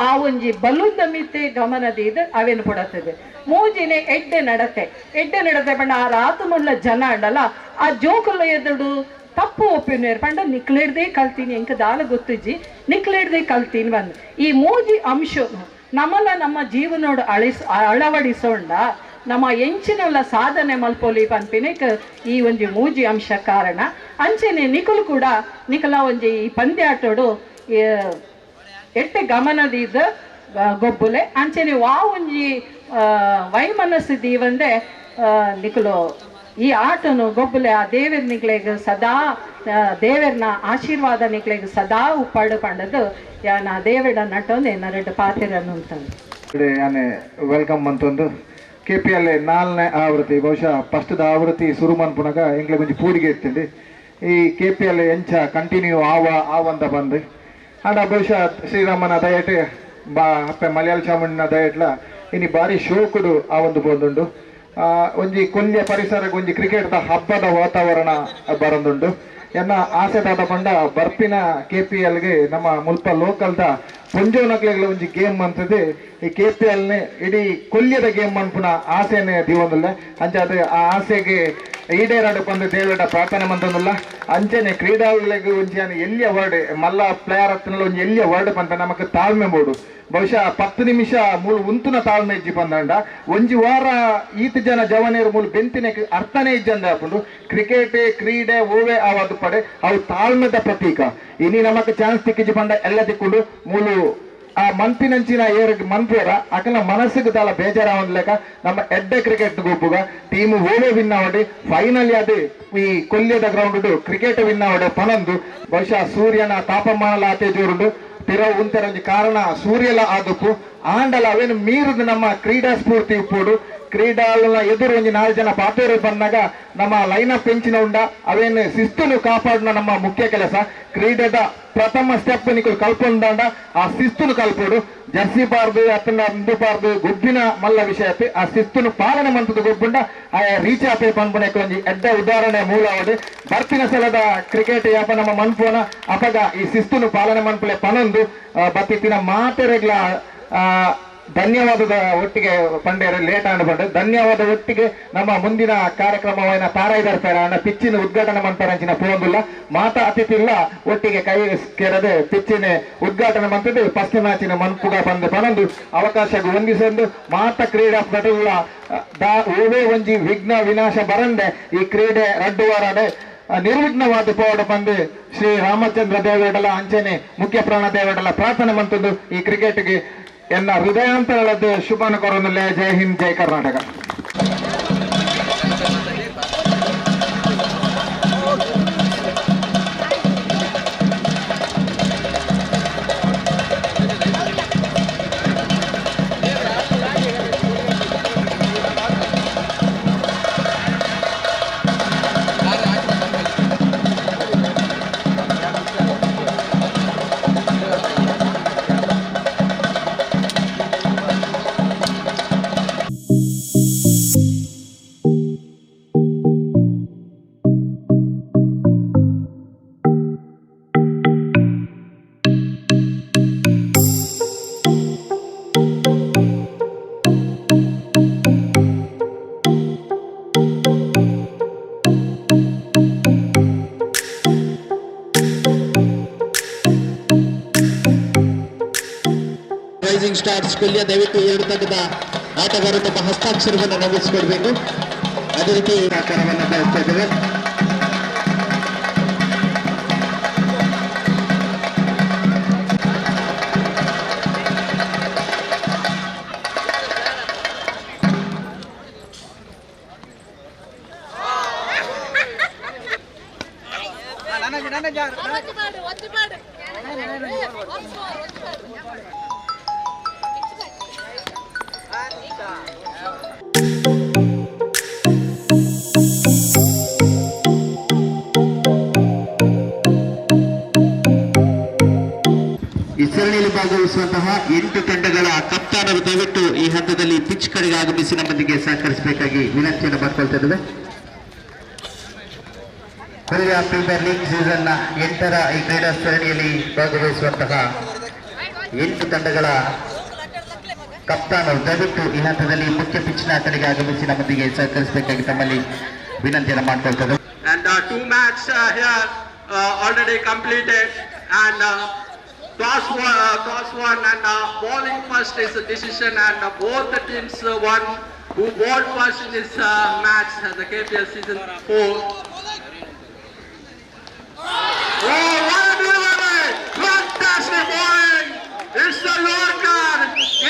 ಆ ಒಂಜಿ ಬಲೂನ್ ಮಿತ್ತೆ ಗಮನ ದೀದ್ ಅವೇನು ಪುಡತದೆ. ಮೂಜಿನೆ ಎಡ್ಡೆ ನಡತೆ ಎಡ್ಡೆ ನಡತೆ ಪಂಡ ಆ ರಾತು ಮುಲ್ಲ ಜನ ಅಂಡಲ್ಲ ಆ ಜೋಕುಲ ಎದುಡು ತಪ್ಪು ಒಪ್ಪಿನ ಪಂಡ ನಿಕ್ಲೇಡ್ದೇ ಕಲ್ತೀನಿ ಎಂಕ ದಾಲ ಗೊತ್ತಿಜ್ಜಿ ನಿಕ್ಲೇಡ್ದೇ ಕಲ್ತೀನಿ ಬಂದು. ಈ ಮೂಜಿ ಅಂಶ ನಮ್ಮಲ್ಲ ನಮ್ಮ ಜೀವನೋಡು ಅಳವಡಿಸೋಂಡ ನಮ್ಮ ಎಂಚಿನಲ್ಲ ಸಾಧನೆ ಮಲ್ಪೊಲಿ ಪನ್ಪಿನಕ್ ಈ ಒಂಜಿ ಮೂಜಿ ಅಂಶ ಕಾರಣ. ಅಂಚೆನೆ ನಿಕುಲು ಕೂಡ ನಿಕಲ ಒಂಜಿ ಈ ಪಂದ್ಯಾಟೋಡು ಎಟ್ಟೆ ಗಮನದೀದ ಗೊಬ್ಬುಲೆ ಅಂಚೆನೆ ವಾ ಒಂಜಿ ವೈಮನಸ್ಸು ದೀವಂದೆ ನಿಕುಲು ಈ ಆಟನು ಗೊಬ್ಬುಲೆ ಆ ದೇವೆರ್ ನಿಕ್ಲೆಗ್ ಸದಾ ದೇವೆರ್ನ ಆಶೀರ್ವಾದ ನಿಕ್ಲೆಗ್ ಸದಾ ಉಪ್ಪಾಡು ಪಂಡದು ಯಾನ ದೇವೆಡ ನಟೊಂದು ಎನ್ನ ಪಾತಿರನ್ನು ಅಂತ ಯಾನೆ welcome ಅಂತಂದು K P L ನಾಲ್ನೇ ಆವೃತ್ತಿ ಬಹುಶಃ ಫಸ್ಟ್ದ ಆವೃತ್ತಿ ಸುರು ಮನ್ಪುನಾಗ ಎಂಕ್ಲೆ ಒಂಜಿ ಪೂರಿಗೆ ಇತ್ತಂడి ಈ K P L ಎಂಚ ಕಂಟಿನ್ಯೂ ಆವ ಆವಂತ ಬಂದು ಆಂಡ ಬಹುಶಃ ಶ್ರೀರಾಮನ ದಯಟ್ ಬಾ ಅಪ್ಪೆ ಮಲಯಾಳ ಚಾಮುಂಡಿನ ದಯಟ್ಲ ಇನಿ ಬಾರಿ ಶೋಕುಡು ಆ ಒಂದು ಬಂದುಂಡು. ಒಂಜಿ ಕೊಲ್ಯ ಪರಿಸರಕ್ಕೆ ಒಂಜಿ ಕ್ರಿಕೆಟ್ದ ಹಬ್ಬದ ವಾತಾವರಣ ಬರಂದುಂಡು. ಎನ್ನ ಆಸೆ ದಾದ ಪಂಡ ಬರ್ಪಿನ ಕೆ ಪಿ ಎಲ್ಗೆ ನಮ್ಮ ಮುಲ್ಪ ಲೋಕಲ್ದ ಪೊಂಜೋನಕ್ಲೆಗ್ಲ ಒಂಜಿ ಗೇಮ್ ಅಂತದೆ ಈ ಕೆ ಪಿ ಎಲ್ನೇ ಇಡೀ ಕೊಲ್ಯದ ಗೇಮ್ ಮನ್ಪುನ ಆಸೆನೆ ದೀವೊಂದುಲ್ಲ. ಅಂಚಾದ ಆ ಆಸೆಗೆ ಈಡೇರಾಡು ಪಂದು ದೇವಡ ಪ್ರಾರ್ಥನೆ ಮಂತೊಂದುಲ್ಲ. ಅಂಚನೆ ಕ್ರೀಡಾಳುಗಳಿಗೆ ಒಂಜಿ ಎಲ್ಲಿಯ ವರ್ಡ್ ಮಲ್ಲ ಪ್ಲೇಯರ್ ಹತ್ತಿನ ಒಂಜಿ ಎಲ್ಲಿಯ ವರ್ಡ್ ಪಂತ ನಮಕ್ ತಾಳ್ಮೆ ಬೋಡು. ಬಹುಶಃ 10 ನಿಮಿಷ ಮೂಲು ಉಂತುನ ತಾಳ್ಮೆ ಇಜ್ಜಿ ಪಂದಂಡ ಒಂಜಿ ವಾರ ಈತ ಜನ ಜವನೇರು ಮೂಲು ಬೆಂತಿನ ಅರ್ಥನೇ ಇಜ್ಜಂದ ಹಾಕೊಂಡು ಕ್ರಿಕೆಟ್ ಕ್ರೀಡೆ ಓವೆ ಆವದು ಪಡೆ ಅವು ತಾಳ್ಮೆದ ಪ್ರತೀಕ. ಇನಿ ನಮಕ್ ಚಾನ್ಸ್ ತಿಕ್ಕಿಜಿ ಪಂಡ ಎಲ್ಲ ತಿಕ್ಕೊಂಡು ಮೂಲು ಆ ಮನ್ಪಿನಂಚಿನ ಏರ್ ಮನ್ಪೇರ ಅಕಲ ಮನಸ್ಸಿಗೆ ದಾಲ ಬೇಜಾರಾವಂದ್ಲೇಕ ನಮ್ಮ ಎಡ್ಡೆ ಕ್ರಿಕೆಟ್ ಗೊಬ್ಬುಗ ಟೀಮ್ ಓವೇ ವಿನ್ ಆವಡಿ ಫೈನಲಿ ಅದು ಈ ಕೊಲ್ಯದ ground cricket win ಆವಡೆ ಪನೊಂದು. ಬಹುಶಃ ಸೂರ್ಯನ ತಾಪಮಾನ ಆತೆ ಜೋರುಂಡು ಪಿರ ಉಂತೆರೊಂಜಿ ಕಾರಣ ಸೂರ್ಯಲ ಆದುಪ್ಪು ಆಂಡಲ ಅವೇನು ಮೀರುದು ನಮ್ಮ ಕ್ರೀಡಾ ಸ್ಫೂರ್ತಿ ಉಪ್ಪೋಡು. ಕ್ರೀಡಾಳುನ ಎದುರು ಒಂಜಿ 4 ಜನ ಪಾತೇರು ಬಂದಾಗ ನಮ್ಮ ಲೈನ್ ಅಪ್ ಹೆಂಚಿನ ಉಂಡ ಅವೇನು ಶಿಸ್ತುನು ಕಾಪಾಡುನ ನಮ್ಮ ಮುಖ್ಯ ಕೆಲಸ. ಕ್ರೀಡೆದ ಪ್ರಥಮ ಸ್ಟೆಪ್ ನಿಕುಲು ಕಲ್ಪೊಂದಾಂಡ ಆ ಶಿಸ್ತುನು ಕಲ್ಪೋಡು. ಜರ್ಸಿ ಬಾರ್ದು ಅತ್ತಂಡ ಅಂದು ಬಾರ್ದು ಗೊಬ್ಬಿನ ಮಲ್ಲ ವಿಷಯ ಆ ಶಿಸ್ತುನು ಪಾಲನೆ ಮಂತದ ಗೊಬ್ಬುಂಡ ಆ ರೀಚ್ ಆಪೆ ಪನ್ಪುನೆಕ್ ಒಂಜಿ ಎಡ್ಡ ಉದಾಹರಣೆ ಮೂಲ ಅವಡು. ಬರ್ಪಿನ ಸಲದ ಕ್ರಿಕೆಟ್ ಯಾಪ ನಮ್ಮ ಮನ್ಪೋನ ಅಪಗ ಈ ಶಿಸ್ತುನು ಪಾಲನೆ ಮನ್ಪುಲೆ ಪನೊಂದು ಬತ್ತಿತ್ತಿನ ಮಾತೆರೆಗ್ಲ ಧನ್ಯವಾದದ ಒಟ್ಟಿಗೆ ಪಂಡೇರು ಲೇಟ್ ಆಂಡ್ ಪಂಡೆ ಧನ್ಯವಾದ ಒಟ್ಟಿಗೆ ನಮ್ಮ ಮುಂದಿನ ಕಾರ್ಯಕ್ರಮವನ್ನು ತಾರಾಯಿದಾರ್ ಪೇರ ಪಿಚ್ಚಿನ ಉದ್ಘಾಟನೆ ಮಂತಾರಂಚಿನ ಪೋಂದುಲ್ಲ ಮಾತಾ ಅತಿಥಿ ಇಲ್ಲ ಒಟ್ಟಿಗೆ ಕೈ ಕೇರದೆ ಪಿಚ್ಚಿನ ಉದ್ಘಾಟನೆ ಮಂತದ್ದು ಫಸ್ಟ್ ಮ್ಯಾಚಿನ ಮನ್ಪುಗ ಬಂದು ಪನೊಂದು ಅವಕಾಶ ಹೊಂದಿಸೊಂದು ಮಾತ ಕ್ರೀಡಾ ಪಟುಗಳ ಓವೇ ಒಂಜಿ ವಿಘ್ನ ವಿನಾಶ ಬರಂದೆ ಈ ಕ್ರೀಡೆ ರಡ್ಡು ವಾರಡೆ ನಿರ್ವಿಘ್ನವಾದ ಪೋವಡ ಬಂದು ಶ್ರೀ ರಾಮಚಂದ್ರ ದೇವೇಡಲ ಅಂಚನೆ ಮುಖ್ಯ ಪ್ರಾಣ ದೇವೇಡಲ ಪ್ರಾರ್ಥನೆ ಮಂತದ್ದು ಈ ಕ್ರಿಕೆಟ್ಗೆ ಎನ್ನ ಹೃದಯಾಂತರಳದ್ದು ಶುಭನ ಕೊರೊಂದುಲ್ಲೆ. ಜೈ ಹಿಂದ್, ಜೈ ಕರ್ನಾಟಕ. ರೈಸಿಂಗ್ ಸ್ಟಾರ್ಸ್ ಕೊಲ್ಯ ದಯವಿಟ್ಟು ಎರಡು ತಂಡದ ಆಟಗಾರರು ತಮ್ಮ ಹಸ್ತಾಕ್ಷರವನ್ನು ನಮೂದಿಸಿಕೊಡ್ಬೇಕು. ಅದೇ ರೀತಿ ಆಕಾರವನ್ನು ಬಯಸ್ತಾ ಇದ್ದೇವೆ. ಈ ಸರಣಿಯಲ್ಲಿ ಭಾಗವಹಿಸುವಂತಹ 8 ತಂಡಗಳ ಕಪ್ತಾನರು ದಯವಿಟ್ಟು ಈ ಹಂತದಲ್ಲಿ ಪಿಚ್ ಕಡೆಗೆ ಆಗಮಿಸಿ ನಮ್ಮೊಂದಿಗೆ ಸಹಕರಿಸಬೇಕಾಗಿ ವಿನಂತಿಯನ್ನು ಮಾಡಿಕೊಳ್ತಾ ಇದ್ದೇವೆ. ಕೊಲ್ಯ ಪ್ರೀಮಿಯರ್ ಲೀಗ್ ಸೀಸನ್ ನ 8ರ ಈ ಕ್ರೀಡಾ ಸರಣಿಯಲ್ಲಿ ಭಾಗವಹಿಸುವಂತಹ 8 ತಂಡಗಳ ಕಪ್ತಾನರು ದಯವಿಟ್ಟು ಈ ಹಂತದಲ್ಲಿ ಮುಖ್ಯ ಪಿಚ್ನ ಕಡೆಗೆ ಆಗಮಿಸಿ ನಮ್ಮೊಂದಿಗೆ ಸಹಕರಿಸಬೇಕಾಗಿ ತಮ್ಮಲ್ಲಿ ವಿನಂತಿಯನ್ನು ಮಾಡಿಕೊಳ್ತಾ ಇದ್ದೇವೆ. And 2 match here already completed and toss won and bowling first is a decision and both the teams won who bowled first in this match, the KPL season 4. Oh, what a delivery! Fantastic bowling! It's the Yorker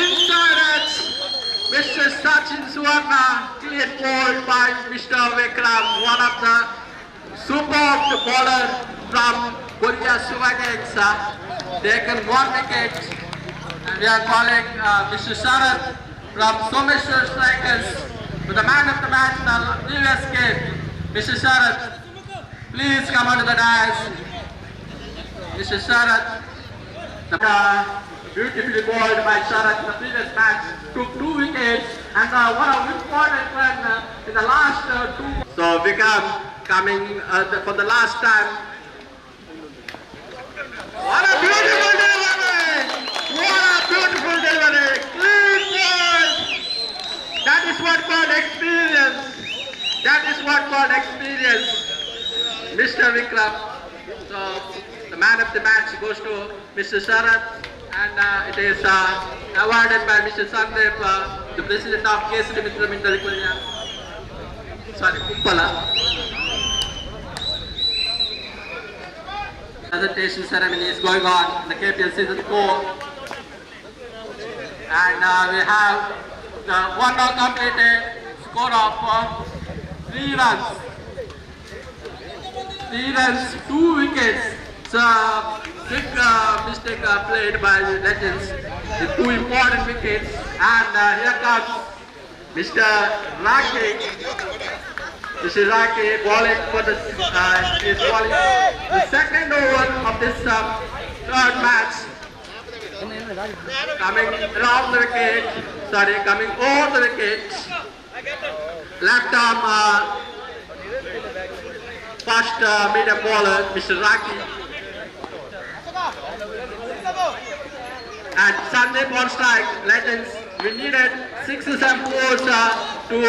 inside it. Mr. Sachin Suvarna, clean bowled by Mr. Vikram, one of the superb bowler from Kolya Suvagex. Taken 1 wicket, and we are calling Mr. Sharath from Someshwar Strikers to the man of the match in the previous game. Mr. Sharath, please come onto the dais. Mr. Sharath, the beautifully bowled by Sharath in the previous match, took 2 wickets and one of important run in the last 2. So Vikram coming for the last time. What a beautiful delivery! What a beautiful delivery! Clean ball! That is what called experience. That is what called experience. Mr. Vikram. So the man of the match goes to Mr. Sharath, and it is awarded by Mr. Sandeep, the president of Kesari Mitra Mandali Kolya. Sorry, Kumpala. Presentation ceremony is going on in the KPL season 4, and we have the one now completed score of 3 runs. 3 runs, 2 wickets. It's a big mistake played by the Legends with 2 important wickets. And here comes Mr. Raki. Mr. Raki bowling for the is bowling the second over of this third match. Coming around the wicket, sorry, coming over the wicket. Left arm first medium bowler, Mr. Raki. And Sandeep on strike. Legends, we needed 6 and 4s to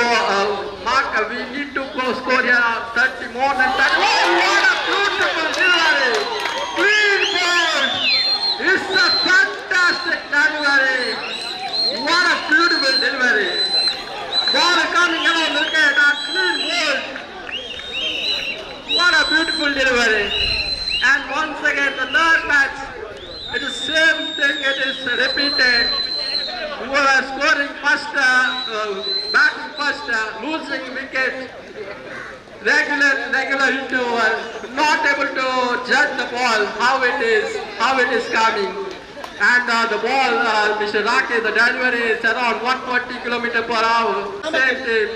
mark. We need to go score here 30 more than 30. Oh, what a beautiful delivery! Clean ball! It's a fantastic delivery. What a beautiful delivery. Ball coming along the wicket and clean ball. What a beautiful delivery. And once again, the third match, it is same thing, it is repeated. Who are scoring first, batting first, losing wicket, regular interval, not able to judge the ball, how it is coming. And the ball, Mr. Rake, the delivery is around 140 km per hour. Same team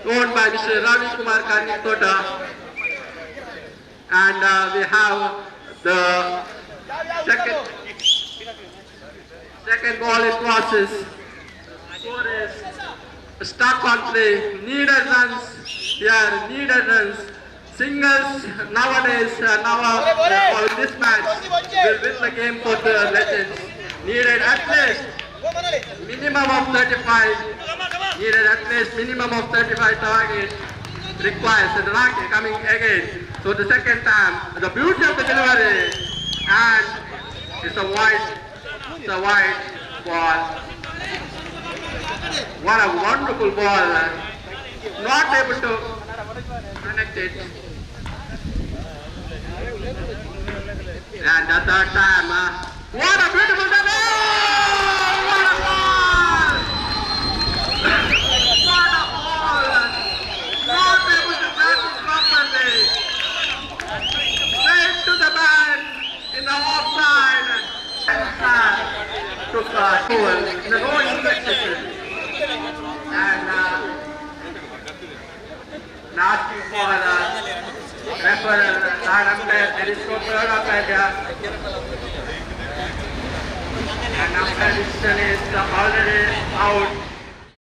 owned by Mr. Ravi Kumar Karnikota. And we have the second ball in process. Score is stuck on play. Needed runs here, needed runs. Singles nowadays, in this match will win the game for the Legends. Needed at least minimum of 35. Needed at least minimum of 35 target requires. And Rake coming again. So the second time, the beauty of the delivery, and it's a wide ball. What a wonderful ball. Not able to connect it. And the third time, what a beautiful delivery! Oh, what a ball! What a ball! Not able to bat it properly. Straight to the bat in the offside. And took a goal in the no inspection. And asking for the referee, third umpire. There is no third umpire here. And umpire decision is already out.